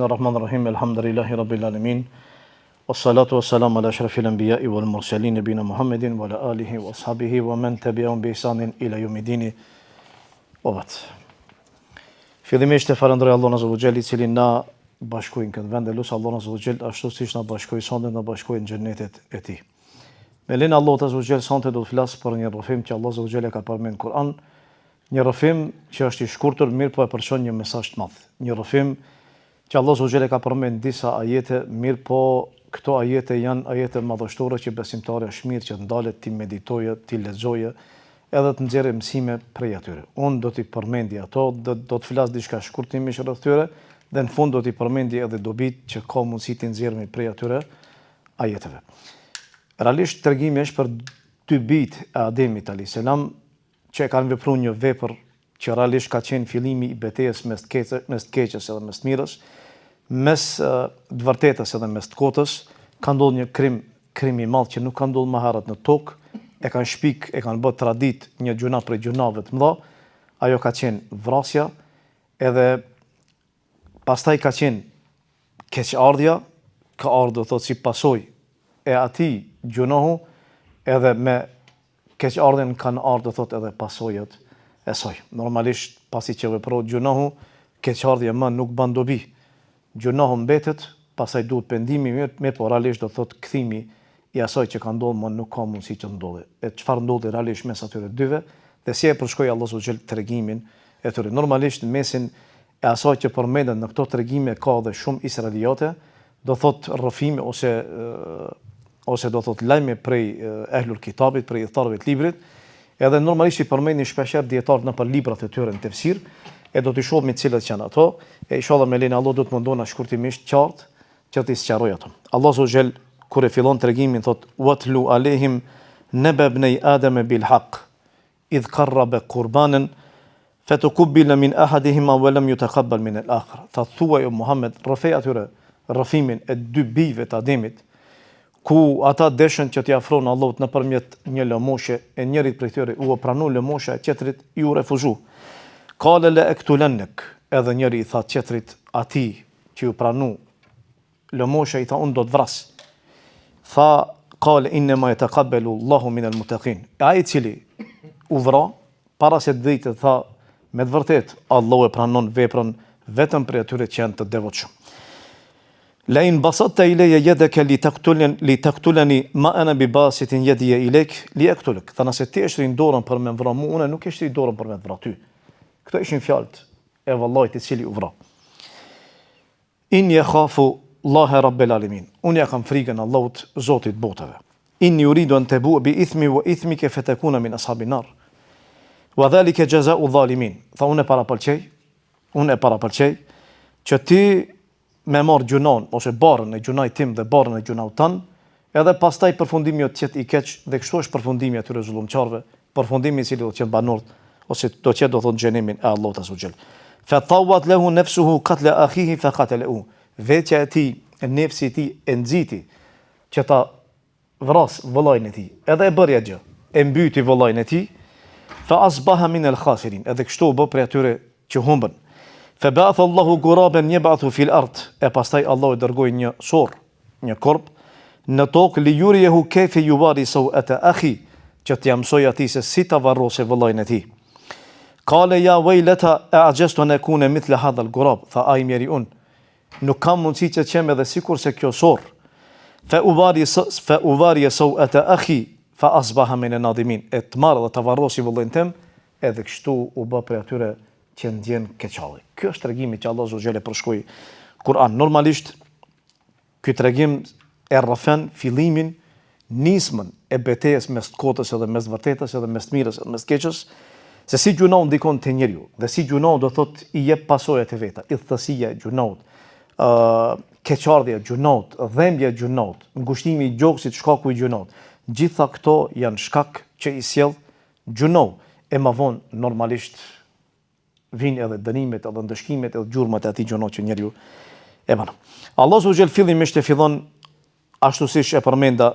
Bismillahirrahmanirrahim. Elhamdulillahi Rabbil Alamin. Wassalatu wassalamu ala ashrafil anbiya'i wal mursalin nabina Muhammedin wa ala alihi wa ashabihi wa men tabi'ahum bi ihsanin ila yawmiddin. Wa ba'd. Fillimisht e falënderoj Allahun Azza wa Jall i cili na bashkoi në këtë vend e lus Allahun Azza wa Jall ashtu siç na bashkoi sonte na bashkoi në xhenetet e tij. Me lejen e Allahut Azza wa Jall sonte do të flas për një rrëfim që Allahu Azza wa Jall e ka përmend në Kur'an, një rrëfim që është i shkurtër, mirëpo e përçon një mesazh të madh. Një rrëfim që Allahu Azza wa Jall e ka përmend disa ajete, mirëpo këto ajete janë ajete madhështore që besimtari është mirë që të ndalet t'i meditojë, t'i lexojë edhe të nxjerrë mësime prej atyre. Unë do t'i përmendi ato, do, do të flas diçka shkurtimisht rreth tyre dhe në fund do t'i përmendi edhe dobitë që ka mundësi t'i nxjerrim prej atyre ajeteve. Realisht tregimi është për dy bijtë e Ademit alayhis salam që e kanë vepruar një vepër që realisht ka qenë fillimi i betejës mes të keqes, mes të keqes edhe mes të mirës, mes të vërtetës edhe mes të kotës, ka ndodhur një krim, krim i madh që nuk ka ndodhur më herët në tokë, e kanë shpik, e kanë bërë traditë një gjynah prej gjynaheve të mëdha, ajo ka qenë vrasja, edhe Pastaj ka qenë keqardhja, ka ardhur do thotë si pasojë e atij gjynahu, edhe me keqardhjen kanë ardhur do thotë edhe pasojat e saj. Normalisht pasi që veprohet gjynahu, keqardhja më nuk ban dobi. Gjynahu mbetet, pastaj duhet pendimi, mirë, mirëpo realisht do thotë kthimi i asaj që ka ndodhur më nuk ka mundësi që të ndodhi. E çfarë ndodhi realisht mes atyre dyve dhe si e përshkroi Allahu azza wa xhel tregimin e tyre. Normalisht në mesin e asaj që përmendet në këto tregime ka dhe shumë israeliate, do thotë rrëfime ose ose do thotë lajme prej ehlul kitabit, prej ithtarëve të librit, edhe normalisht i përmendin shpeshherë dijetarët nëpër librat e tyre në tefsir, e do t'i shohim cilat janë ato, e inshallah me lejen e Allahut do të mundohna shkurtimisht qartë që t'i sqaroj ato. Allahu azza wa xhel kur e fillon tregimin thotë watlu alehim naba ibnei adama bil haqq idh qarraba qurbanan fatukubbila min ahadihima wa lam yutaqabbal min al-akhar. Tha thuaj o Muhammed, rrëfej atyre rrëfimin e dy bijve të Ademit, ku ata deshën që t'i afrohen Allahut nëpërmjet një lëmoshe e njërit prej tyre u pranu lëmosha e tjetrit iu refuzu. Kale le ektulennek, edhe njëri i tha tjetrit atij që iu pranu lëmosha i tha unë do të vras. Tha kale innema jetekabbelu Allahu minel mutekin. E ai i cili u vra, para se të vritet, tha me të vërtet Allahu e pranon veprën vetëm prej atyre që janë të devotshëm. La in basatta ilayya yadaka li taqtulani li taqtulani ma ana bi basitin yadiya ilayk li aqtulak. Tha nëse ti e shtrin dorën për me vra mua, unë nuk e shtri dorën për me të vra ty. Këto ishin fjalët e vëllait i cili u vra. Inni akhafu Allahe Rabbel Alemin. Unë ja kam frikën Allahut, Zotit botëve. Inni uridu an tebua bi ithmi wa ithmike fetekuna min ashabin nar. Wa dhalike xhezau dhalimin. Tha unë e parapëlqej, unë e parapëlqej që ti me marr gjynahun ose barrën e gjynahit tim dhe barrën e gjynahut tënd, edhe pastaj përfundimi jot të jetë i keq dhe kështu është përfundimi i atyre zullumqarëve, përfundimi i cili do të jenë banorët ose do të jetë do thotë xhenemin e Allahut azza wa xhel. Fa tawat lahu nafsuhu qatla akhihi fa qatalahu. Vetja e tij, nefsi i tij e nxiti që ta vras vëllain e tij. Edhe e bëri atë gjë. E mbyti vëllain e tij. Fa asbaha min al khasirin. Edhe kështu u bë prej atyre që humbën. Fa ba'atha Allahu ghuraban yab'athu fil ard. E pastaj Allahu e dërgoi një sorrë, një korb në tokë li yuriyahu kayfa yuwari sawata akhi, që t'ia mësojë atij se si ta varrosë vëllain e tij. Kale ja waylata a'jaztu an akuna mithla hadha al-ghurab, tha ai mjeri unë, Nuk kam mundësi që të jem edhe sikurse kjo sorrë. Fe uvari fe uvari sawata akhi fa asbaha min an-nadimin. E të marr dhe ta varrosi vëllain tim, edhe kështu u bë prej atyre që ndjen keqardhje. Ky është tregimi që Allahu azza wa xhel e përshkroi Kur'an. Normalisht Ky tregim e rrëfen fillimin, nismën e betejës mes të kotës edhe mes të vërtetës edhe mes të mirës edhe mes të keqës, se si gjynahu ndikon te njeriu dhe si gjynahu do thotë i jep pasojat e veta, idhtësia e gjynahut, ë keqardhja e gjynahut, dhembja e gjynahut, ngushtimi i gjoksit shkaku i gjynahut. Gjitha këto janë shkak që i sjell gjynahu e më vonë normalisht vijnë edhe dënimet, edhe ndëshkimet, edhe gjurmët e atij gjynahu që njeriu e bën. Allahu azza wa xhel fillimisht e fillon ashtu siç e përmenda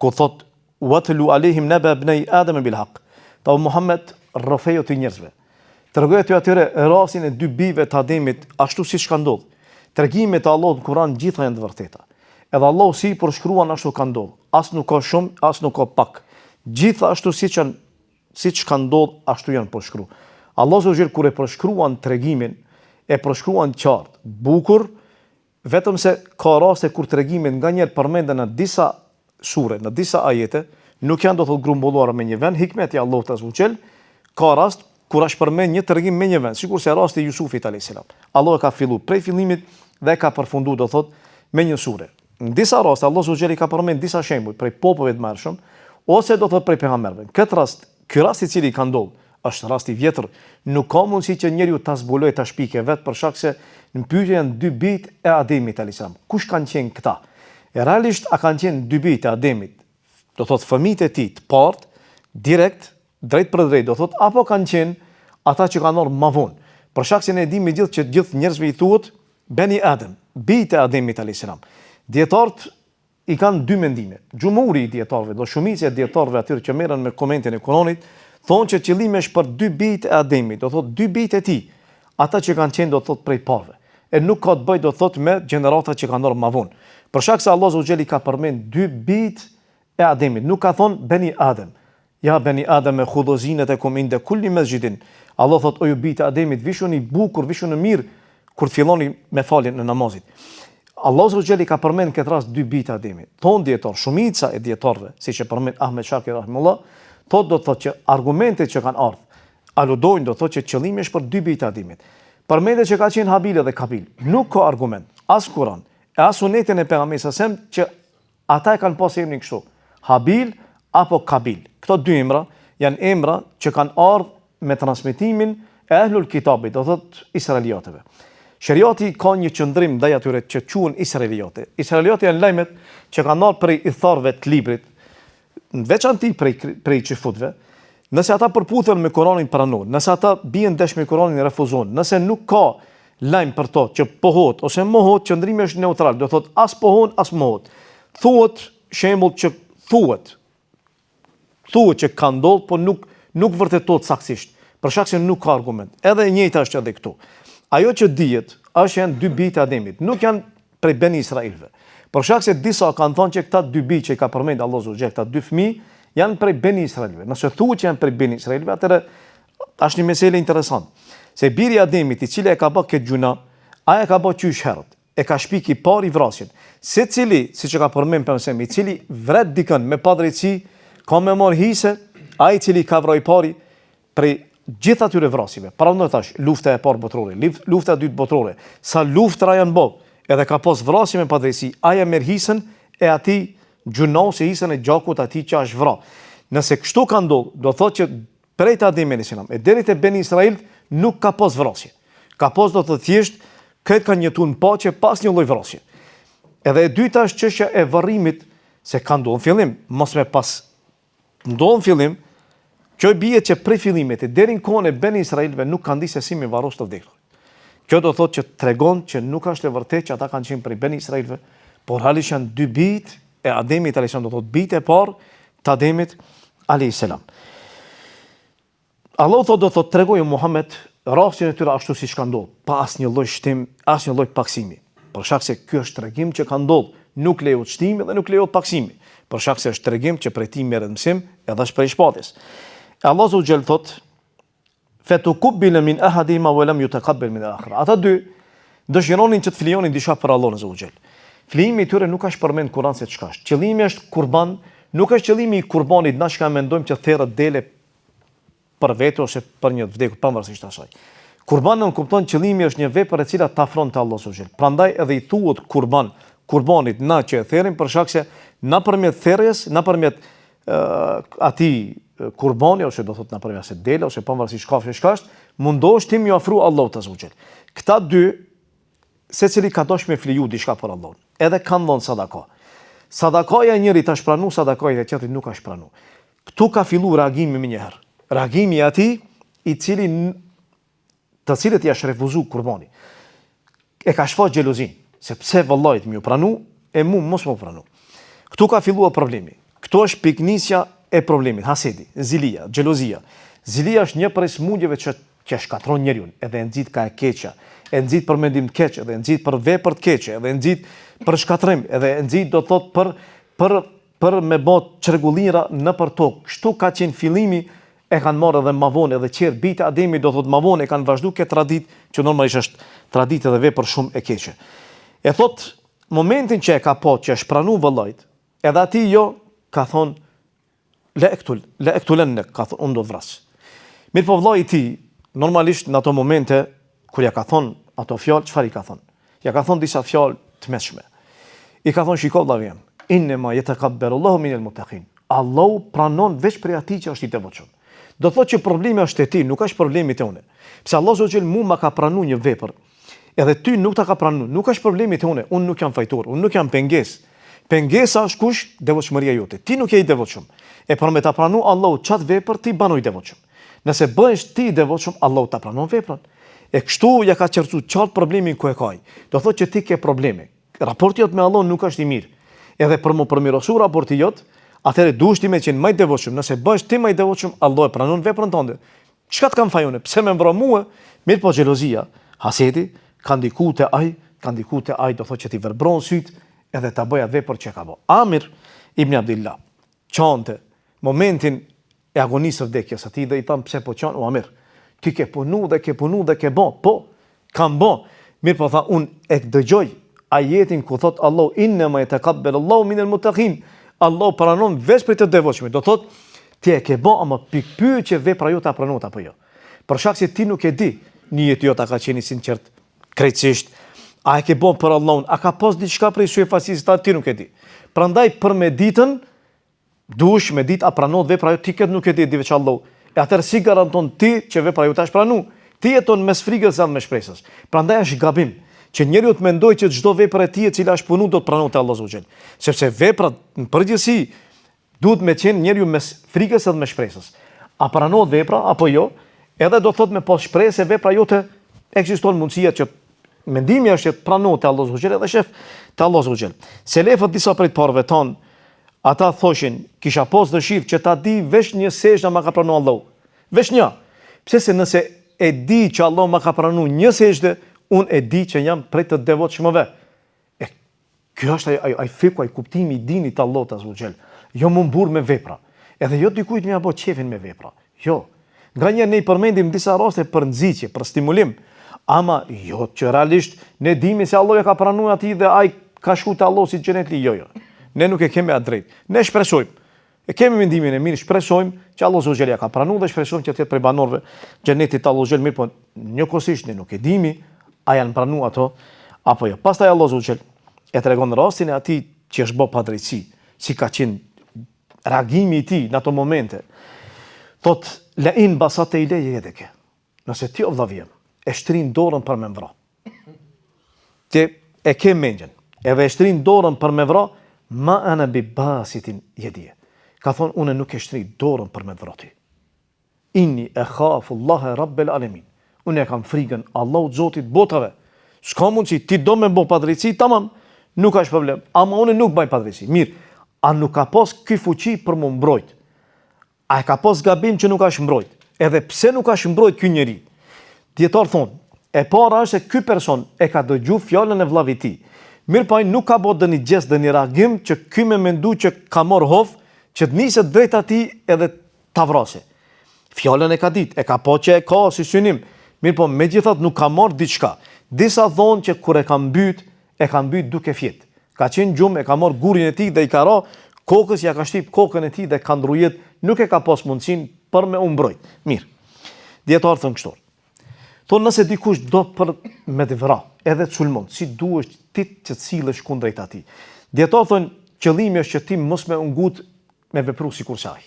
ku thot watlu alehim naba ibnei adem bil haq. Tha o Muhammed rrëfeju ti njerëzve. Tregoju ti atyre rastin e dy bijve të Ademit ashtu siç ka ndodhur. Tregimet e Allahut në Kur'an gjitha janë të vërteta. Edhe Allahu si i përshkruan ashtu ka ndodh. As nuk ka shumë, as nuk ka pak. Gjitha ashtu siç janë siç ka ndodh ashtu janë përshkru. Allahu azze ue xhel kur e përshkruan tregimin, e përshkruan qartë, bukur, Vetëm se ka raste kur tregimet nganjëherë përmenden në disa sure, në disa ajete, nuk janë do thotë grumbulluar me një vend, hikmeti i Allahut azze ue xhel, ka rast kur është përmend një tregim me një vend, sikurse rasti i Jusufit alayhis salam. Allahu e ka fillu prej fillimit dhe e ka përfundu do thotë me një sure. Në disa raste Allahu azze ue xhel i ka përmend disa shembuj prej popujve të mëhershëm ose do thotë prej pejgamberëve. Në këtë rast, ky rast i cili ka ndodhur Është rast i vjetër, nuk ka mundësi që njeriu ta zbulojë ta shpike vetë për shkak se në pyetje janë dy bijtë e Ademit alejhi selam. Kush kanë qenë këta? E realisht a kanë qenë dy bijtë e Ademit, do thotë fëmijët e tij të partë, direkt, drejtpërdrejt do thotë apo kanë qenë ata që kanë ardhur ma vonë? Për shkak se ne e dimë gjithë që gjithë njerëzve i thuhet Beni Adem, bijtë e Ademit alejhi selam. Dijetarët I kanë dy mendime. Xhumhuri i dijetarëve, do shumica e dijetarëve atyre që merren me komentin e Kuranit, thonë që qëllimi është për dy bijtë e Ademit, do thotë dy bijtë e tij, ata që kanë qenë do thotë prej parëve. E nuk ka të bëjë do thotë me gjeneratat që kanë ardhur më vonë. Për shkak se Allahu azze ue xhel i ka përmend dy bijtë e Ademit, nuk ka thonë Beni Adem. Ja beni Ademe khudhu zinetekum inde kulli mesxhidin. Allah thotë o ju bijtë e Ademit vishuni bukur, vishuni mirë kur të filloni me faljen e namazit. Allahu azze ue xhel i ka përmend këtë rast dy bijtë e Ademit. Thonë dijetarë, shumica e dijetarëve, siç e përmend Ahmed Shakir rahimullah, thotë do të thotë që argumentet që kanë ardhur aludojnë do të thotë që qëllimi është për dy bijtë e Ademit. Përmendet që ka qenë Habil edhe Kabil. Nuk ka argument, as Kur'an, e as sunetin e pejgamberit sa që Ata e kanë pas emrin kështu, Habil apo Kabil. Këto dy emra janë emra që kanë ardhë me transmetimin e Ehlul Kitabit, do thotë Israeliateve. Sheriati ka një qëndrim ndaj atyre që quhen Israeliate. Israeliate janë lajmet që kanë ardhur prej ithtarëve të librit, në veçanti prej prej çifutëve, nëse ata përputhen me Kuranin pranohen, nëse ata bien ndesh me Kuranin refuzohen, nëse nuk ka lajm për to që pohohet ose mohohet, qëndrimi është neutral, do thotë as pohon as mohohet. Thuhet shembull që thuhet thuhet që ka ndodhur, po nuk nuk vërtetohet saktësisht, për shkak se nuk ka argument. Edhe e njëjta është edhe këtu. Ajo që dihet është që janë dy bijtë e Ademit, nuk janë prej Beni Israilëve. Për shkak se disa kanë thënë që këta dy bij që i ka përmend Allahu azze ue xhel, këta dy fëmijë janë prej Beni Israilëve. Nëse thuhet që janë prej Beni Israilëve, atëherë është një mesele interesant. Se biri i Ademit, i cili e ka bë këtë gjynah, ai e ka bë qysh herët. E ka shpik i pari vrasjen. Secili, siç e ka përmend pejgamberi, i cili vret dikën me padrejtësi, ka me marr hise, ai i cili ka vra i pari, Prej gjithë atyre vrasjeve, paramendo tash, lufta e parë botërore, lufta e dytë botërore, sa luftra janë bo, edhe ka pas vrasje me padrejtësi, ai e merr hisën e atij gjynahu ose hisën e gjakut atij që është vra. Nëse kështu ka ndodhur, do thotë që prej te Ademi alayhis salam e deri te Beni Israil nuk ka pas vrasje. Ka pas do të thotë thjesht krejt kanë jetu në paqe pa asnjë lloj vrasje. Edhe e dyta është çështja e varrimit se ka ndodhur në fillim, mos me pas Ndodh në fillim, kjo i bie që prej fillimit e deri në kohën e Beni Israilëve nuk kanë ditë se si me varros të vdekurit. Kjo do thotë që tregon që nuk është e vërtetë që ata kanë qenë prej Beni Israilëve, por realisht janë dy bijtë e Ademit alayhis salam, do thotë bijtë e parë të Ademit alayhis salam. Allahu thotë do thotë tregoju Muhammed rastin e tyre ashtu siç ka ndodhur, pa asnjë lloj shtim, asnjë lloj paksimi. Për shkak se ky është tregim që ka ndodhur, nuk lejohet shtimi dhe nuk lejohet paksimi. Për shkak se është tregim që prej tij merret mësim, edhe është prej shpatjes. E Allahu azze ue xhel thotë Fetukubbile min ahadihima wa lam yutaqabbal min al-akhar. Ata dy dëshironin që të flijonin diçka për Allahun azze ue xhel. Flijimi i tyre nuk është përmend në Kur'an se çka është. Qëllimi është kurban, nuk është qëllimi i kurbanit na çka mendojmë që therret dele për vete ose për një të vdekur pavarësisht asaj. Kurban nënkupton qëllimi është një vepër e cila të afron te Allahu azze ue xhel. Prandaj edhe i thuhet kurban kurbanit na që e therim për shkak se nëpërmjet therrjes, nëpërmjet atij kurbani ose do thotë nëpërmjet asaj dele ose pavarësisht kafshë çka është, mundohesh ti me iu afru Allahut azze ue xhel. Këta dy secili ka dashur me fliju diçka për Allahun. Edhe kanë dhënë sadaka. Sadakaja e njërit është pranu, sadakaja e tjetrit nuk është pranu. Këtu ka fillu reagimi menjëherë. Reagimi i atij i cili të cilit i është refuzu kurbani. E ka shfaq xhelozinë, se pse vëllait me iu pranu, e mu mos m'u pranu. Këtu ka filluar problemi. Këtu është pikënisja e problemit, hasedi, zilia, xhelozia. Zilia është një prej sëmundjeve që që e shkatërron njeriun, edhe e nxit ka e keqja, e nxit për mendim të keq, edhe e nxit për vepër të keqe, edhe e nxit për shkatërrim, edhe e nxit do të thotë për për për me bo çrregullira nëpër tokë. Kështu ka qenë fillimi e kanë marrë edhe ma vonë edhe tjerë bijtë e Ademit do thotë ma vonë e kanë vazhdu këtë traditë që normalisht është traditë edhe vepër shumë e keqe. E thotë momentin që e ka pa që është pranu vëllait, edhe atij jo ka thonë Le ektul, le ektulennek, ka thonë, unë do të vras. Mirëpo vëllai i tij, normalisht në ato momente, kur ja ka thonë ato fjalë, çfarë i ka thonë? Ja ka thonë disa fjalë të mençme. I ka thonë, shiko vëllau jem, innema jetekabbelullahu minel mutekin. Allahu pranon veç prej atij që është i devotshëm. Do thotë që problemi është te ti, nuk është problemi te unë. Pse Allahu azze ue xhel mu ma ka pranu një vepër, Edhe ty nuk ta ka pranu, nuk është problemi te unë, unë nuk jam fajtor, unë nuk jam pengesë. Pengesa është kush? Devotshmëria jote. Ti nuk je i devotshëm. E për me ta pranu Allahu qat vepër, ti banu i devotshëm. Nëse bëhesh ti i devotshëm, Allahu ta pranon veprën. E kështu ja ka qartësu qartë problemin ku e ka ai. Do thotë që ti ke probleme. Raporti jot me Allahun nuk është i mirë. Edhe për m'u përmirësu raporti jot, atëherë duhesh ti me qenë më i devotshëm. Nëse bëhesh ti më i devotshëm, Allahu e pranon veprën tënde. Çka të kam faj unë? Pse me m'vra mua? Mirëpo xhelozia, hasedi, ka ndiku te ai, ka ndiku te ai, do thotë që t'i verbron sytë edhe ta bëjë atë vepër që e ka bë. Amir ibn Abdillah qante momentin e agonisë së vdekjes së tij dhe i thanë pse po qan o Amir? Ti ke punu dhe ke punu dhe ke bë, po, kam bë. Mirëpo tha unë e dëgjoj ajetin ku thot Allahu innema yataqabbalu Allahu minel muttaqin. Allahu pranon veç prej të devotshmit. Do thot ti e ke bë ama pikëpyetje vepra jote a pranohet apo jo. Për shkak se ti nuk e di, nijeti jot a ka qenë i sinqert krejtësisht, a e ke bë për Allahun, a ka pas diçka prej syefaqësisë ti nuk e di. Prandaj për me ditën Duhesh me ditë a pranohet vepra jote, ti këtë nuk e di, di veç Allahu. E atëherë si garanton ti që vepra jote është pranu? Ti jeton mes frikës edhe mes shpresës. Prandaj është gabim që njeriu të mendojë që çdo vepër e tij e cila është punu do të pranohet te Allahu azze ue xhel. Sepse veprat në përgjithësi duhet me qenë njeriu mes frikës edhe mes shpresës. A pranohet vepra apo jo? Edhe do thotë me pas shpresë se vepra jote ekziston mundësia që mendimi është që të pranohet te Allahu azze ue xhel edhe shef te Allahu azze ue xhel. Selefët disa prej të parëve tanë Ata thoshin, kisha pas dëshirë që ta di veç një sexhde ma ka pranu Allahu. Veç një! Pse se nëse e di që Allahu ma ka pranu një sexhde, unë e di që jam prej të devotshmëve. E kjo është ai ai ai fikhu, ai kuptimi i dinit të Allahut azze ue xhel. Jo m'u mburr me vepra. Edhe jo dikujt me ia bo qefin me vepra. Jo. Nganjëherë ne i përmendim disa raste për nxitje, për stimulim, ama jo që realisht ne dimi se Allahu ja ka pranu atij dhe ai ka shku te Allahu si xhenetli, jo, jo. Ne nuk e kemi atë drejt. Ne shpresojmë. E kemi mendimin e mirë, shpresojmë që Allahu azze ue xhel ja ka pranu dhe shpresojmë që të jetë prej banorëve xhenetit të Allahut azze ue xhel, mirëpo njëkohësisht ne nuk e dimi a janë pranu ato apo jo. Pastaj Allahu azze ue xhel e tregon rastin e atij që është bë padrejtësi, si ka qenë reagimi i tij në ato momente, thot, le in basatte ilejje jedeke, nëse ti o vllavi jem, e shtrin dorën për me m'vra, ti e ke mendjen, edhe e shtrin dorën për me vra, ma ene bi basitin jedije. Ka thonë, unë nuk e shtri dorën për me vra ty. Inni ekhafu Allahe Rabbel Alemin. Unë e kam frikën Allahut Zotit botave. S'ka mundësi, ti do me bo padrejtësi, tamam, nuk është problem. Ama unë nuk baj padrejtësi. Mirë, a nuk ka pas ky fuqi për m'u mbrojt? A e ka pas gabim që nuk është mbrojt? Edhe pse nuk është mbrojt ky njeri? Dijetarët thonë, e para është se ky person e ka dëgju fjalën e vllavit tij. Mirëpo ai nuk ka bo ndonjë gjest ndonjë reagim që ky me mendu që ka marrë hof që të niset drejt atij edhe ta vrasë. Fjalën e ka ditë, e ka pa që e ka si synim, mirëpo megjithatë nuk ka marrë diçka. Disa thonë që kur e ka mbyt, e ka mbyt duke fjet. Ka qenë gjumë, e ka marrë gurin e tij dhe i ka ra kokës, ja ka shtyp kokën e tij dhe ka ndrru jetë, nuk e ka pas mundësinë për me u mbrojt. Mirë. Dijetarët thonë kështu. Thonë nëse dikush do për me të vra, edhe të sulmon, si duhesh ti që të sillesh kundrejt atij. Dijetarët thonë qëllimi është që ti mos me u ngut me vepru sikurse ai.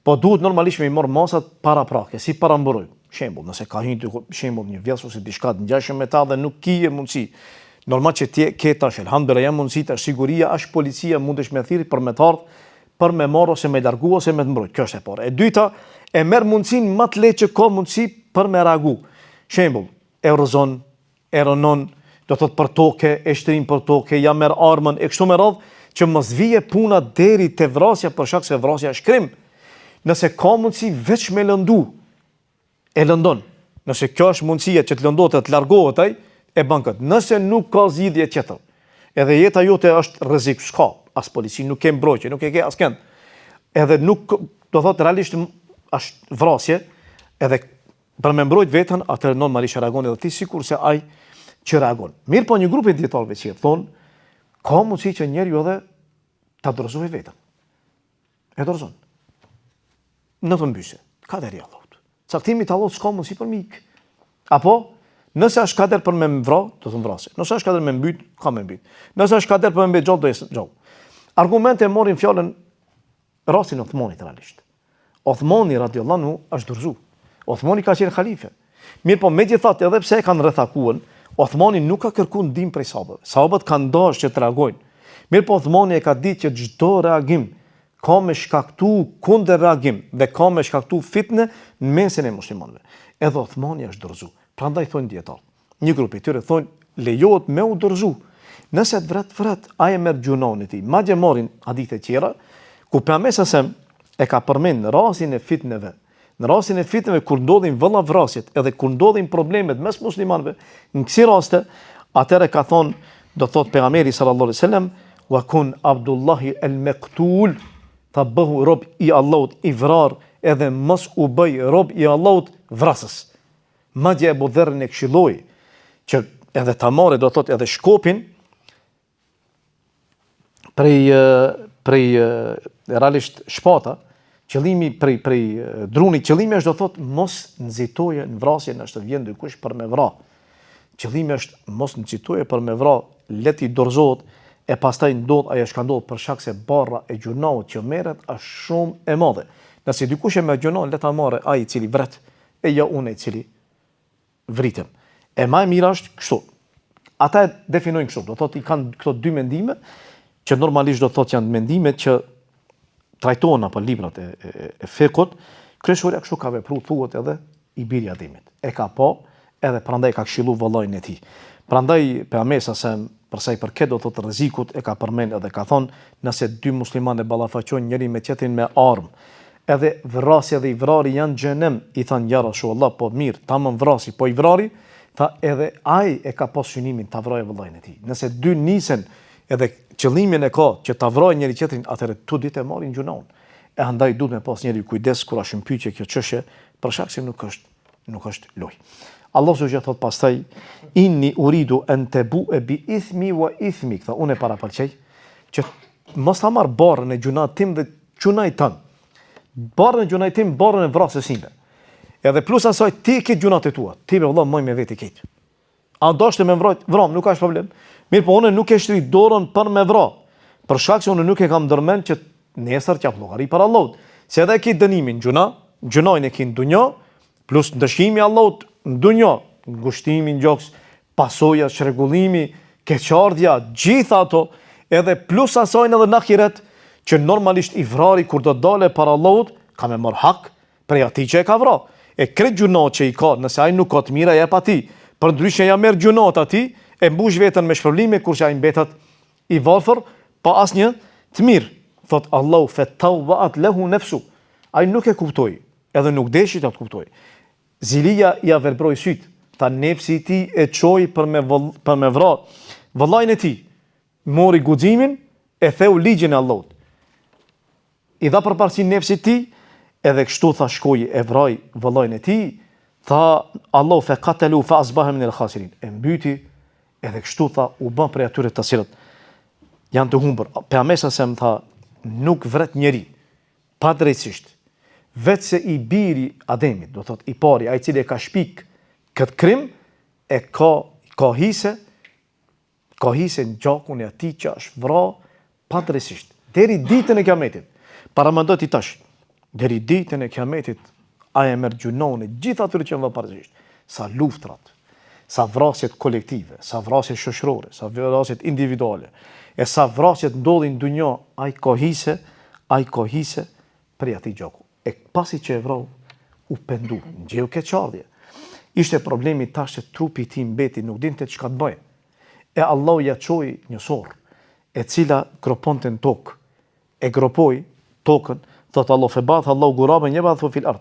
Po duhet normalisht me i marrë masat paraprake, si paramburojë. Shembull, nëse ka hy shembull një vjedhës ose diçka të ngjashme me ta dhe nuk kije mundësi. Normal që ti ke tash, elhamdulillah janë mundësi tash siguria, është policia, mundesh me thirr për me të ardhë, për me marrë ose me largu ose me të mbrojt. Kjo është e para. E dyta, e merr mundësinë më të lehtë që ka mundësi për me reagu. Shembull, e rrëzon, e rënon, do thotë për toke, e shtrin për toke, ja merr armën e kështu me radhë, që mos vije puna deri te vrasja për shkak se vrasja është krim. Nëse ka mundësi veç me lëndu, e lëndon. Nëse kjo është mundësia që të lëndohet e të largohet ai, e bën këtë. Nëse nuk ka zgjidhje tjetër, edhe jeta jote është rrezik, s'ka, as polici, nuk ke mbrojtje, nuk e ke askënd. Edhe nuk do thotë realisht është vrasje, edhe për me mbrojt veten, atëherë normalisht reagon edhe ti sikurse ai që reagon. Mirëpo një grup i dijetarëve që thonë, ka mundësi që njeriu edhe ta dorëzojë veten. E dorëzon. Në të mbyse. Kaderi i Allahut. Caktimi i Allahut s'ka mundësi për me ik. Apo, nëse është kader për me më vra, do të më vrasë. Nëse është kader me mbyt, ka me mbyt. Nëse është kader për me mbet gjallë, do jes gjallë. Argumente marrin fjalën rastin e Othmanit realisht. Othmani radiallahu anhu është dorëzu. Othmani ka qenë halife. Mirëpo megjithatë edhe pse e kanë rrethakuar, Othmani nuk ka kërku ndihmë prej sahabëve. Sahabët kanë dashur që të reagojnë. Mirëpo Othmani e ka ditë që çdo reagim ka me shkaktu kundërreagim dhe ka me shkaktu fitne në mesin e muslimanëve. Edhe Othmani është dorëzu. Prandaj thonë dijetarët. Një grup i tyre thonë lejohet me u dorëzu. Nëse të vret, vret, ai e merr gjynahun e tij. Madje marrin hadithe tjera ku pejgamberi alejhi selam e ka përmend rastin e fitneve Në rastin e fitneve kur ndodhin vëllavrasjet edhe kur ndodhin problemet mes muslimanëve, në kësi raste, atëherë ka thonë, do thotë pejgamberi sallallahu alaihi wasallam, wa kun Abdullahi el mektul, tha bëhu rob i Allahut i vrarë edhe mos u bëj rob i Allahut vrasës. Madje Ebu Dherrin e këshilloi që edhe ta marrë do thotë edhe shkopin prej prej realisht shpata, qëllimi prej prej drunit, qëllimi është do thot mos nxitoje në vrasje nëse vjen dikush për me vra. Qëllimi është mos nxitoje për me vra, le t'i dorëzohet e pastaj ndodh ajo çka ndodh për shkak se barra e gjynahut që merret është shumë e madhe. Nëse dikush e merr gjynahun, le ta marrë ai i cili vret, e jo unë i cili vritem. E ma e mira është kështu. Ata e definojnë kështu, do thotë i kanë këto dy mendime që normalisht do thotë janë mendime që trajtohen apo librat e, e, e fikhut, kryesorja kështu ka vepru thuhet edhe i biri i Ademit. E ka pa edhe prandaj ka këshillu vëllain e tij. Prandaj pejgamberi alejhi selam për sa i përket do thotë rrezikut e ka përmend edhe ka thonë nëse dy muslimanë e ballafaqojnë njëri me tjetrin me armë Edhe vrasja dhe i vrari janë xhehenem, i thanë ja Rasulullah, po mirë, tamam vrasi, po i vrari, tha edhe ai e ka pas synimin ta vrajë vëllain e tij. Nëse dy nisen edhe qëllimin e ka që ta vrajë njëri tjetrin, atëherë të dytë e marrin gjynahun. E andaj duhet me pas njeriu kujdes kur është në pyetje kjo çështje, për shkak se nuk është nuk është lojë. Allahu azze ve xhel thot pastaj inni uridu an tabu bi ithmi wa ithmik, tha unë e parapëlqej që mos ta marr barrën e gjynahit tim dhe gjynahit tënd. Barrën e gjynahit tim, barrën e vrasjes sime. Edhe plus asaj ti ke gjynahet e tua. Ti be vëlla maj me veti krejt. A dashte me vrajt, vram, nuk është problem. Mirëpo unë nuk e shtri dorën për me vra. Për shkak se unë nuk e kam ndërmend që nesër t'jap llogari para Allahut. Se edhe e ki dënimin gjynah, gjynahin e ki në dunja, plus ndëshkimi i Allahut në dunja, ngushtimi në gjoks, pasoja, çrregullimi, keqardhja, gjitha ato, edhe plus asajnë edhe në ahiret, që normalisht i vrari kur do dale para Allahut, ka me marr hak prej atij që e ka vra. E krejt gjynahet që i ka, nëse ai nuk ka të mira, jep atij. Përndryshe ja merr gjynahet atij, e mbush veten me shpërblime, kurse ai mbetet i varfër, pa asnjë të mirë. Thot Allahu fetawwa'at lehu nefsu. Ai nuk e kuptoi, edhe nuk deshi ta kuptojë. Zilia ia verbroi sytë, tha nefsi i tij e çoi për me për me vra vëllain e tij. Mori guximin e theu ligjin e Allahut. I dha përparësi nefsit tij, edhe kështu tha shkoi e vraj vëllain e tij, tha Allahu fe katelu fe asbahe min el khasirin. E mbyti edhe kështu tha u bë prej atyre të cilët janë të humbur. Pejgamberi alejhi selam tha nuk vret njeri padrejtësisht, veçse i biri Ademit, do thotë i pari, ai i cili e ka shpik këtë krim, e ka, ka hise, ka hise në gjakun e atij që është vra padrejtësisht, deri ditën e kiametit. Paramendo ti tash, deri ditën e kiametit, ai e merr gjynahun e gjithë atyre që janë vra padrejtësisht, sa luftrat, sa vrasjet kolektive, sa vrasjet shoqërore, sa vrasjet individuale, e sa vrasjet ndodhin në dunja, ai ka hise, ai ka hise prej atij gjaku. E pasi që e vrau, u pendu, ndjeu keqardhje. Ishte problemi tash se trupi i tij mbeti, nuk dinte çka të bëjë. E Allahu ia çoi një sorrë, e cila groponte në tokë, e gropoi tokën, thotë Allahu fe ba'atha Allahu guraben jebhathu fil ard.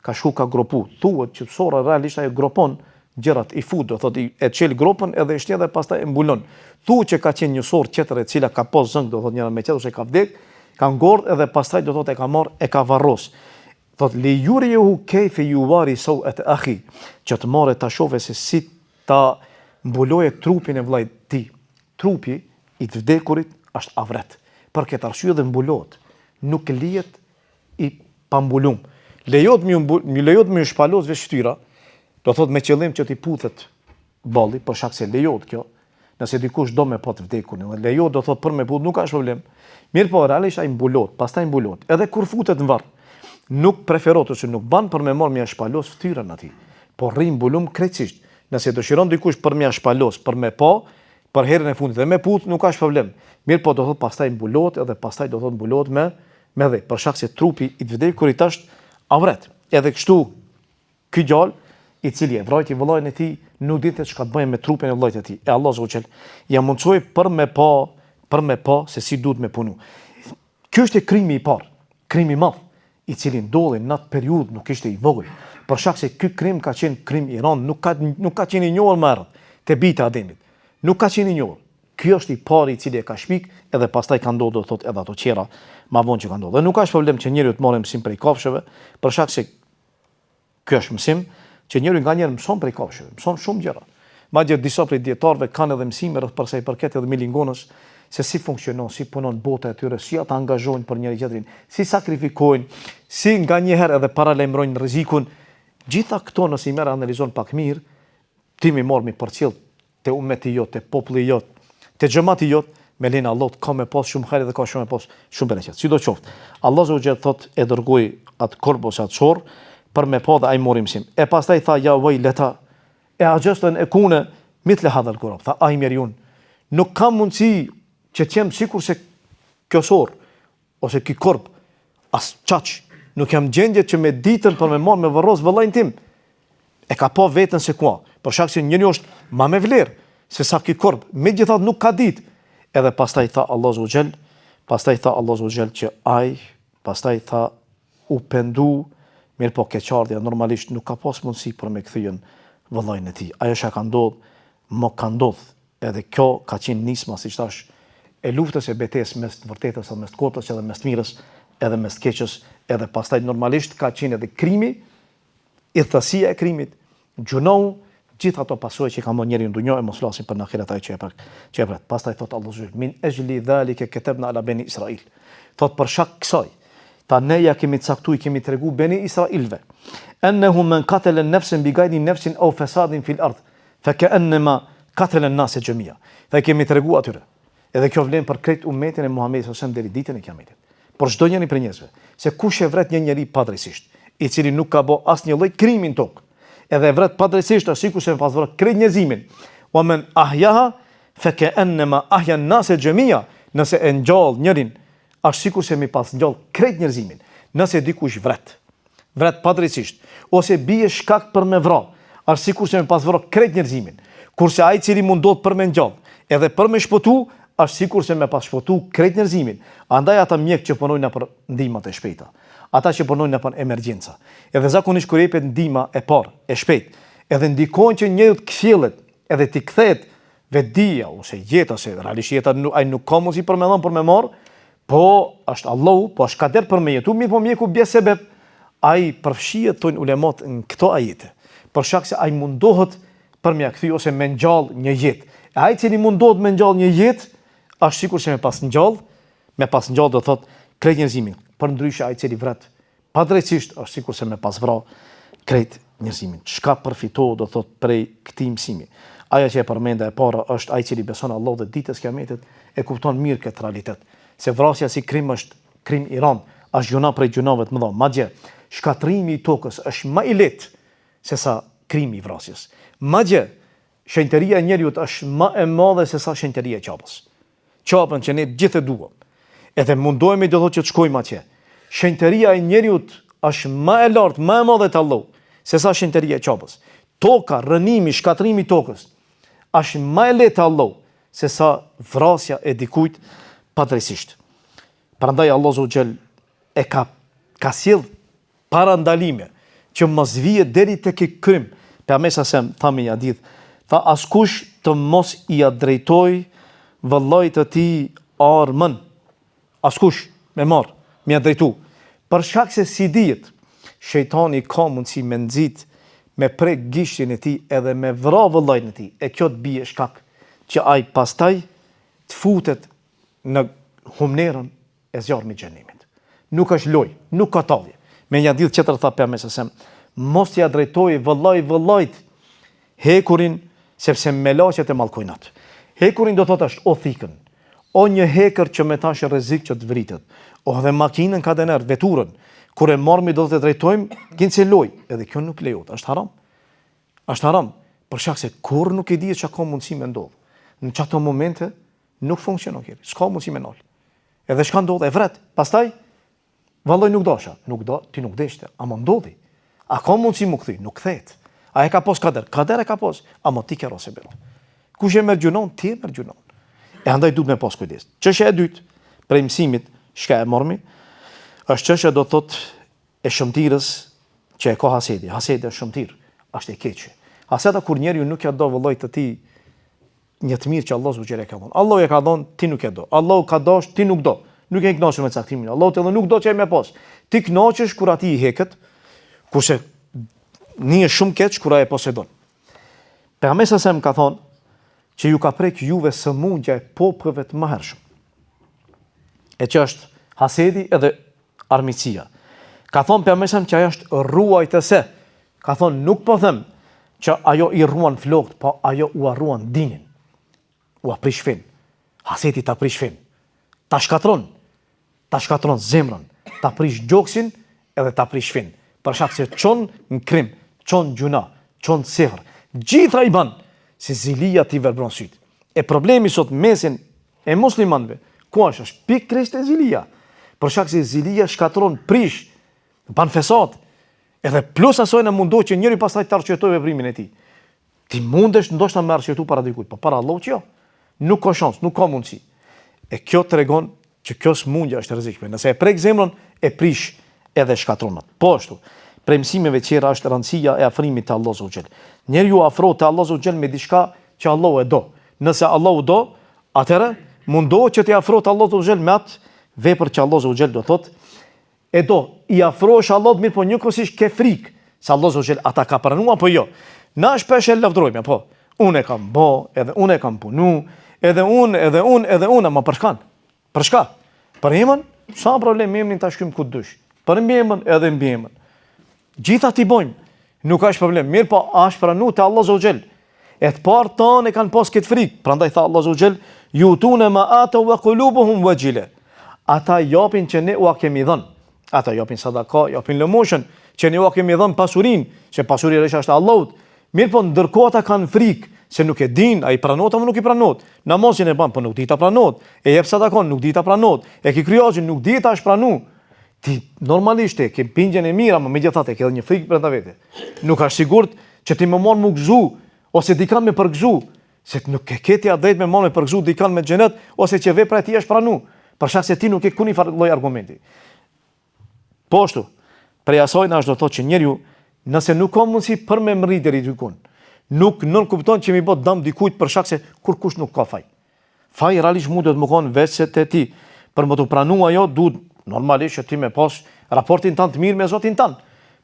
Ka shku ka gropu. Thuhet që sorra realisht ajo gropon gjërat i fut, do thotë e çel gropën edhe e shtin dhe pastaj e mbulon. Thuhet që ka qenë një sorrë tjetër e cila ka pas zënkë, do thotë njëra me tjetrën ose ka vdek, ka ngordh edhe pastaj do thotë e ka marr e ka varros. Thotë li jurijehu kejfe juvari sauete ahi, që të marrë ta shofe se si ta mbuloje trupin e vëllait të tij. Trupi i të vdekurit është avret. Për këtë arsye dhe mbulohet. Nuk lihet i pambulum. Lejohet me ju lejohet me ju shpalos veç fytyra, do thotë me qëllim që t'i puthet balli, për shkak se lejohet kjo. Nëse dikush do me pa të vdekurin, dhe lejohet do thotë për me puth nuk është problem. Mirëpo realisht ai mbulohet, pastaj mbulohet. Edhe kur futet në varr, nuk preferohet ose nuk ban për me marr me ja shpalos fytyrën atij. Po rri mbulum krejtësisht. Nëse dëshiron dikush për me ja shpalos, për me pa, për herën e fundit dhe me puth nuk është problem. Mirëpo do thotë pastaj mbulohet edhe pastaj do thotë mbulohet me me dhe, për shkak se trupi i të vdekurit është avret. Edhe kështu ky djalë i cili e vrajti vëllain e tij, nuk dinte çka të bëjë me trupin e vëllait të tij. E Allah azze ue xhel ja mundësoi për me pa, për me pa se si duhet me punu. Ky është krimi i parë, krimi i madh, i cili ndodhi në atë periudhë nuk ishte i vogël. Për shkak se ky krim ka qenë krim i rëndë, nuk ka nuk ka qenë i njohur më herët te bijtë e Ademit. Nuk ka qenë i njohur. Ky është i pari i cili e ka shpik, edhe pastaj ka ndodhur do të thotë edhe ato tjera ma vonë që ka ndodhur. Dhe nuk është problem që njeriu të marrë mësim prej kafshëve, për shkak se ky është mësim që njeriu nganjëherë mëson prej kafshëve, mëson shumë gjëra. Madje disa prej dijetarëve kanë edhe mësime rreth për sa i përket edhe milingonës, se si funksionon, si punon bota e tyre, si ata angazhohen për njëri tjetrin, si sakrifikojnë, si nganjëherë edhe paralajmërojnë rrezikun. Gjitha këto nëse i merr analizon pak mirë, ti mi marr mi përcjell te ummeti jot, te populli jot, te xhemati jot, me lejen e Allahut ka me pas shumë hajr dhe ka shumë me pas shumë bereqet. Sidoqoftë, Allah azze ue xhel thot e dërgoi atë korb ose atë sorr për me pa dhe ai mori mësim. E pastaj tha ja vejleta e axheztu en ekune mithle hadhel gurab. Tha ai mjerë unë, nuk kam mundësi që të jem sikurse kjo sorr ose ky korb, as qaq, nuk jam gjendje që me ditën për me marrë me varros vëllain tim. E ka pa veten se ku a, për shkak se njeriu është ma me vlerë se sa ky korb, megjithatë nuk ka ditë. Edhe pastaj tha Allahu azze ue xhel, pastaj tha Allahu azze ue xhel që ai, pastaj tha u pendu, mirëpo keqardhja normalisht nuk ka pas mundësi për me kthyen vëllain e tij. Ajo çka ka ndodh, më ka ndodh. Edhe kjo ka qenë nisma, siç thash, e luftës e betejës mes të vërtetës edhe mes të kotës edhe mes të mirës edhe mes të keqës, edhe pastaj normalisht ka qenë edhe krimi, idhtësia e krimit, gjynahu, gjithë ato pasoja që i ka marrë njeriu në dunja e mos flasim për në ahiret ajo që e pret, që e pret. Pastaj thot Allahu azze ue xhel, min ejli dhalike ketebna ala beni Israil. Thot për shkak kësaj, tha ne ja kemi caktu, i kemi tregu beni Israilve. Ennehu men katele nefsen bi gajri nefsin au fesadin fil ard, Fe ke ennema katelen nase xhemia. Tha i kemi tregu atyre. Edhe kjo vlen për krejt umetin e Muhammedit sallallahu alaihi wasallam deri ditën e Kiametit. Për çdo njeri prej njerëzve, se kush e vret një njeri padrejtësisht, i cili nuk ka bo asnjë lloj krimi në tokë, edhe e vret padrejtësisht është sikurse me pas vra krejt njerëzimin. Wa men ahyaha fe ke ennema ahya nase xhemia, nëse e ngjall njërin, është sikurse me pas ngjall krejt njerëzimin. Nëse dikush vret, vret padrejtësisht, ose bie shkak për me vra, është sikurse me pas vra krejt njerëzimin. Kurse ai i cili mundohet për me ngjall, edhe për me shpëtu, është sikurse me pas shpëtu krejt njerëzimin. Andaj ata mjekë që punojnë nëpër ndihmat e shpejta, ata që punojnë nëpër emergjenca, edhe zakonisht kur jepet ndihma e parë, e shpejtë, edhe ndikojnë që njeriu të kthjellet, edhe t'i kthehet vetëdija ose jeta, se realisht jeta ai nuk ka mundësi për me dhënë për me marr, po është Allahu, po është kader për me jetu, mirëpo mjeku bje sebeb, ai përfshihet thonë ulemat në këto ajete, për shkak se ai mundohet për me ja kthy ose me ngjall një jetë. E ai i cili mundohet me ngjall një jetë, është sikurse me pas ngjall, me pas ngjall do thotë krejt njerëzimin. Përndryshe ai i cili vret Padrejtësisht është sikurse me pas vra krejt njerëzimin. Çka përfitohet do thotë prej këtij mësimi? Ajo që e përmenda e para është ai i cili beson Allahun dhe ditës Kiametit e kupton mirë këtë realitet, se vrasja si krim është krim i rëndë, është gjynah prej gjynaheve të mëdha. Madje, shkatërrimi i tokës është më i lehtë sesa krimi i vrasjes. Madje, shenjtëria e njeriut është më e madhe sesa shenjtëria e Qabës. Qabën që ne gjithë e duam. Edhe mundohemi do thotë që të shkojmë atje. Shenjtëria e njeriut është më e lartë, më e madhe te Allahu, se sa shenjtëria e Qabës. Toka, rrënimi, shkatërrimi i tokës është më e lehtë te Allahu se sa vrasja e dikujt padrejtësisht. Prandaj Allahu azze ue xhel e ka ka sjell parandalime. që mos vije deri te ky krim. Pejgamberi alejhi selam tha me një hadith, tha askush të mos ia drejtojë vëllait të tij armën. Askush me marr, me ia drejtu. Për shkak se s'i dihet, shejtani ka mundësi me nxit, me prek gishtin e tij edhe me vra vëllain e tij, e kjo të bie shkak që ai pastaj të futet në humnerën e zjarmit xhehenemit. Nuk është lojë, nuk ka tallje. Me një hadith tjetër tha pejgamberi alejhi selam, mos t'ia drejtojë vëllai vëllait hekurin sepse melaqet e mallkojnë atë. Hekurin do thotë është o thikën, o një hekër që me ta është rrezik që të vritet, o dhe makinën kadiner, veturën, kur e marrmi do të drejtojmë, kinse lojë, edhe kjo nuk lejohet, është haram. Është haram, për shkak se kurrë nuk e dihet çka ka mundësi me ndodh. Në qato momente nuk funksionon kerri, s'ka mundësi me nal. Edhe çka ndodh, e vret. Pastaj Vallai nuk dasha, nuk do, ti nuk deshte, ama ndodhi. A ka mundësi mu kthy? Nuk kthehet. A e ka pos kader? Kader e ka pos, ama ti ke ra sebep. Kush e merr gjynahun? Ti e merr gjynahun. E andaj duhet me pas kujdes. Çështja e dytë, prej mësimit, çka e mormi, është çështja do thot e shëmtirës që e ka hasedi. Hasedi është shëmtirë, është e keqe. Haseda kur njeriu nuk ja do vëllait të tij një të mirë që Allahu azze ue xhel e ka dhënë. Allahu e ka dhënë, ti nuk e do. Allahu ka dash, ti nuk do. Nuk je i kënaqur me caktimin. Allahu të nuk do që ai me pas. Ti kënaqesh kur atij i heket, kurse nihesh shumë keq kur ai e posedon. Pejgamberi alejhi selam ka thonë që ju ka prek juve sëmundja e popujve të mëhershëm. E që është hasedi edhe armiqësia. Ka thonë pejgamberi alejhi selam që ajo është rruajtëse. Ka thonë nuk po them që ajo i rruan flokët, po ajo ua rruan dinin. Ua prish fenë. Hasedi ta prish fenë. Ta shkatron. Ta shkatron zemrën. Ta prish gjoksin edhe ta prish fenë. Për shkak se çon në krim, çon gjynah, çon sehr. Gjitha i ban se zilia t'i verbron sytë. E problemi sot mesin e muslimanëve, ku është? Është pikërisht e zilia. Për shkak se zilia shkatron, prish, ban fesat. Edhe plus asaj na mundohet që njëri pastaj të arsyetojë veprimin e tij. Ti mundesh ndoshta me arsyetu para dikujt, po para Allahut jo. Nuk ka shans, nuk ka mundësi. E kjo tregon që kjo sëmundje është e rrezikshme. Nëse e prek zemrën, e prish edhe shkatron atë. Po ashtu, prej mësimeve tjera është rëndësia e afrimit te Allahu azze ue xhel. Njeriu afrohet te Allahu azze ue xhel me diçka që Allahu e do. Nëse Allahu do, atëherë mundohet që t'i afrohet Allahu azze ue xhel me atë vepër që Allahu azze ue xhel do thotë e do, i afrohesh Allahut mirëpo njëkohësisht ke frikë se Allahu azze ue xhel a ta ka pranu apo jo. Na shpesh e lavdërojmë, apo unë e kam bo, edhe unë e kam punu, edhe unë, edhe unë, edhe unë, ama për çka? Për çka? Për emën? S'a problem emrin ta shkruajmë ku dush. Për mbiemën edhe mbiemën. Gjitha t'i bojmë. Nuk është problem. Mirëpo, a është pranu te Allahu azze ue xhel. E të parët tanë e kanë pas këtë frikë. Prandaj tha Allahu azze ue xhel, jutune ma atau ve kulubuhum vexhile. Ata japin që ne ua kemi dhënë. Ata japin sadaka, japin lëmoshën, që ne ua kemi dhënë pasurinë, se pasuria është e Allahut. Mirëpo, ndërkohë ata kanë frikë, se nuk e din, a i pranohet apo nuk i pranohet. Namazin e ban, po nuk di a pranohet. E jep sadakon, nuk di a pranohet. E ke kry haxhin, nuk di a është pranu. Ti normalisht e ke bindjen e mirë, ama megjithatë e ke edhe një frikë brenda vete. Nuk është sigurt që ti me marr m'u gëzu ose dikan me përgëzu, se nuk e ke ti atë drejt me marr me përgëzu dikan me xhenet ose që vepra e tij është pranu, për shkak se ti nuk ke kurrfarë lloj argumenti. Po ashtu, prej asaj na është do të thotë që njeriu nëse nuk ka mundësi për me mrri deri dikun, nuk nënkupton që mi bë dëm dikujt për shkak se kurkush nuk ka faj. Faj realisht mundet me konë veç se te ti. Për me t'u pranu ajo, duhet normalisht që ti me pas raportin tand të mirë me Zotin tand.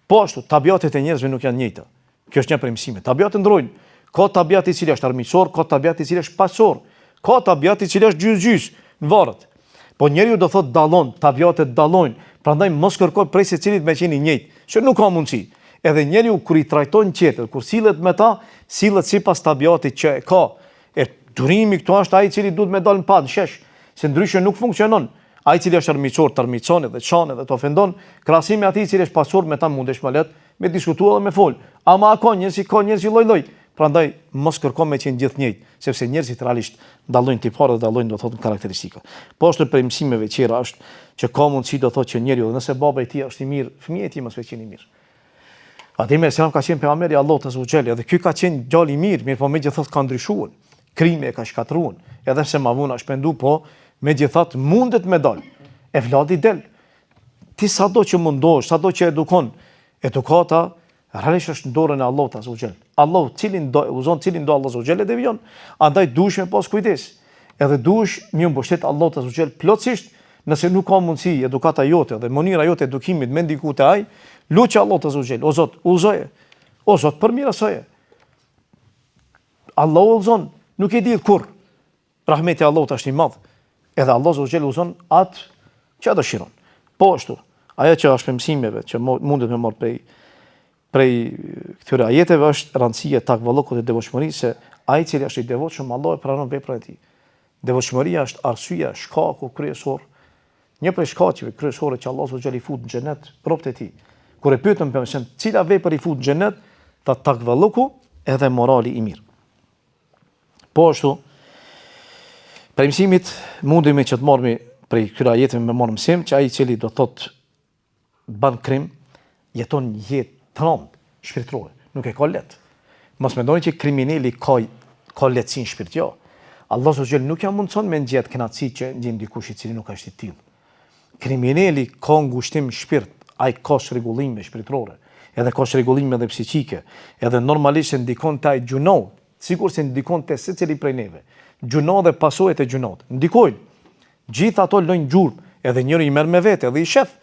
Po ashtu, tabiatet e njerëzve nuk janë njëjta. Kjo është një prej mësimeve. Tabiatet ndrojnë. Ka tabiat i cili është armiqësor, ka tabiat i cili është paqësor. Ka tabiat i cili është gjys-gjys, varet. Po njeriu do thot dallon, tabiatet dallojnë. Prandaj mos kërko prej secilit me qenë i njëjtë, se nuk ka mundësi. Edhe njeriu kur i trajton tjerët, kur sillet me ta, sillet sipas tabiatit që e ka. E durimi këtu është ai i cili duhet me dalë në pah, në shesh, se ndryshe nuk funksionon. Ai i cili është armiqësor, të armiqëson edhe të shan edhe të ofendon, krahasim me atij i cili është paqësor me ta mundesh më lehtë me diskutu edhe me fol. Ama a ka njerëz, ka njerëz lloj-lloj. Prandaj mos kërko me qenë gjithë njëjtë, sepse njerëzit realisht dallojnë tipare dhe dallojnë do thotë karakteristika. Po ashtu prej mësimeve tjera është që ka mundësi do thotë që njeriu nëse baba i tij është i mirë, fëmija i tij mos me qenë i mirë. Ademi alejhi selam ka qenë pejgamber i Allahut azze ue xhel, edhe ky ka qenë djalë i mirë, mirëpo megjithatë ka ndryshuar. Krimi e ka shkatërruar, edhe pse ma vonë është pendu, po megjithatë mundet me dal. Evladi del. Ti sado që mundohesh, sado që edukon, edukata Realisht është në dorën e Allahut azza wa xhel. Allahu cilin do e udhëzon, cilin do Allahu azza wa xhel e devijon. Andaj duhesh me pas kujdes. Edhe duhesh me iu mbështet Allahut azza wa xhel plotësisht, nëse nuk ka mundësi edukata jote dhe mënyra jote e edukimit me ndiku te ai, lutju Allahut azza wa xhel, o Zot, udhëzoje. O Zot, përmirësoje. Allahu udhëzon, nuk e di kurrë. Rahmeti i Allahut është i madh. Edhe Allahu azza wa xhel udhëzon atë që dëshiron. Po ashtu, ajo që është prej mësimeve që mundet me marr prej prej këtyre ajeteve është rëndësia e takvallëkut dhe devotshmërisë se ai i cili është i devotshëm Allahu e pranon veprën e tij. Devotshmëria është arsyeja, shkaku kryesor, një prej shkaqeve kryesore që Allahu azza wa xhel i fut në xhenet robët e tij. Kur e pyetën pejgamberin, cila vepër i fut në xhenet, tha takvallëku edhe morali i mirë. Po ashtu, prej mësimit mundemi që të marrmi prej këtyre ajeteve me marrë mësim që ai i cili do thotë ban krim, jeton një jetë të rëndë shpirtërore, nuk e ka lehtë. Mos mendoni që krimineli ka ka lehtësi në shpirt, jo. Allahu azza wa xhel nuk ja mundson me ndje kënaqësi që ndjen dikush i cili nuk është i tillë. Krimineli ka ngushtim në shpirt, ai ka çrregullime shpirtërore, edhe ka çrregullime edhe psiqike, edhe normalisht se ndikon te ai gjynahu, sikurse ndikon te secili prej neve. Gjynahu dhe pasojat e gjynahut ndikojnë. Gjithë ato lënë gjurmë, edhe njeriu i merr me vete edhe i shef.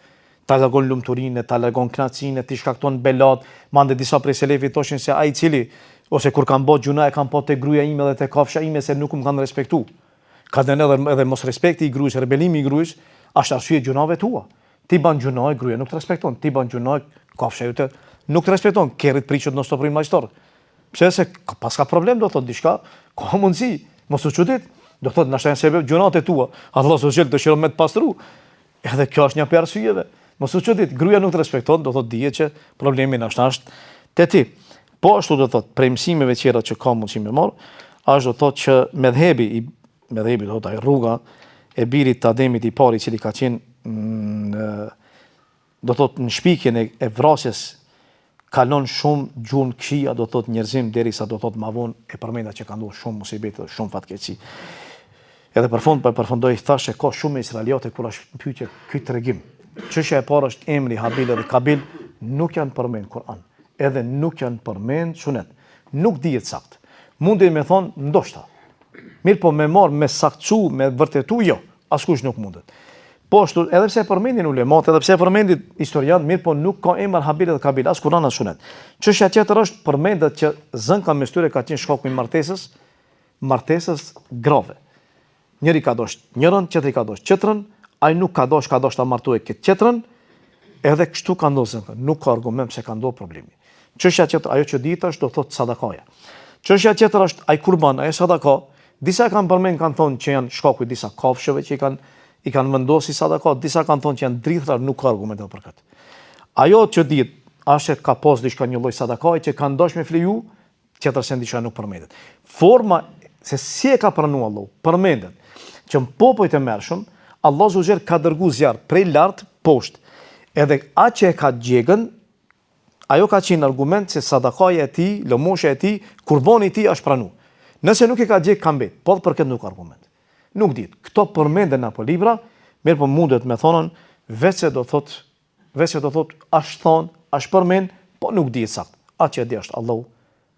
Ta largon lumturinë, ta largon kënaqësinë, t'i shkakton belat, mandej disa prej selefit thoshin se ai i cili ose kur kam bo gjynah e kam pa te gruaja ime dhe te kafsha ime se nuk më kanë respektu. Kadhen edhe edhe mosrespekti i gruas, rebelimi i gruas, është arsye e gjynaheve tua. Ti ban gjynah, gruaja nuk të respekton. Ti ban gjynah, kafsha jote nuk të respekton. Kerri t'prishet non stop rrin majstor. Pse se paska problem do thot diçka, ka mundësi, mos u çudit. Do thot ndoshta janë sebeb gjynahet e tua. Allahu azza wa xhel dëshiron me të pastru. Edhe kjo është një prej arsyeve. Mos u çudit, gruaja nuk të respekton, do thot dije që problemi ndoshta është te ti. Po ashtu do thot prej mësimeve tjera që ka mundësi me marr, është do thot që medhhebi i medhhebi do thot ai rruga e birit të Ademit i pari i cili ka qenë në do thot në shpikjen e, e vrasjes kalon shumë gjurmë këqija do thot njerëzim derisa do thot ma vonë e përmenda që ka ndodhur shumë musibete dhe shumë fatkeqësi. Edhe për fund po e përfundoj thashë se ka shumë israeliate kur është në pyetje ky tregim. Çështja e parë është emri Habil dhe Kabil nuk janë përmend Kur'an, edhe nuk janë përmend Sunet. Nuk dihet sakt. Mundi me thon ndoshta. Mirëpo me marr me saktësu, me vërtetu jo. Askush nuk mundet. Po ashtu, edhe pse e përmendin ulemat, edhe pse e përmendin historianët, mirëpo nuk ka emër Habil dhe Kabil, as Kur'an as Sunet. Çështja tjetër është përmendet që zënka mes tyre ka qenë shkaku i martesës, martesës grave. Njëri ka dosht njërën, tjetri ka dosht tjetrën, ai nuk ka dosht, ka dosht ta martojë këtë tjetrën, edhe kështu ka ndodhur zënka. Nuk ka argument pse ka ndodhur problemi. Çështja tjetër, ajo që dihet është do thotë sadakaja. Çështja tjetër është ai kurban, ajo sadaka, disa e kanë përmend kanë thonë që janë shkaku i disa kafshëve që i kanë i kanë vendosur si sadaka, disa kanë thonë që janë drithra, nuk ka argumente për këtë. Ajo që dihet është se ka pas diçka një lloj sadakaje që kanë dashur me fliju, tjetër sen diçka nuk përmendet. Forma se si e ka pranuar Allahu, përmendet që në popujt e mërshëm, Allahu azza wa xhel ka dërgu zjarr prej lart poshtë. Edhe atë që e ka djegën, Ajo ka qenë argument se sadakaja e tij, lëmosha e tij, kurbani i tij është pranu. Nëse nuk e ka djeg ka mbet, po edhe për këtë nuk ka argument. Nuk dihet. Këto përmenden nëpër libra, mirëpo mundet me thonën veç se do thot, veç se do thot është thon, është përmend, po nuk dihet sakt. Atë që e di është Allahu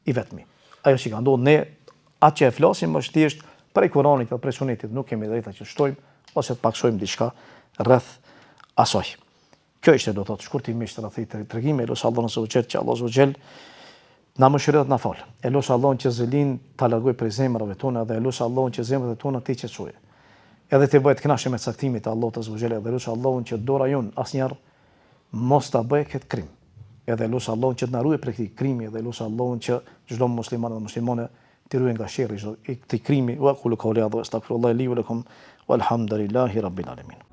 i vetmi. Ajo që ka ndodhur ne atë që e flasim është thjesht prej Kuranit dhe prej Sunetit, nuk kemi drejta që të shtojmë ose të paksojmë diçka rreth asaj. Kjo ishte do të thotë shkurtimisht rreth këtij tregimi, e lus Allahun azza wa xhel që Allahu azza wa xhel na mëshirojë dhe na fal. E lus Allahun që zilinë ta largojë prej zemrave tona dhe e lus Allahun që zemrat e tona t'i qetësojë. Edhe t'i bëjë të kënaqshme me caktimet e Allahut azza wa xhel dhe lus Allahun që dora jonë asnjëherë mos ta bëjë këtë krim. Edhe lus Allahun që të na ruajë prej këtij krimi dhe lus Allahun që çdo musliman dhe muslimane t'i ruajë nga sherri i këtij krimi. Wa aqulu qawli hadha wa astaghfirullaha li wa lakum walhamdulillahi rabbil alamin.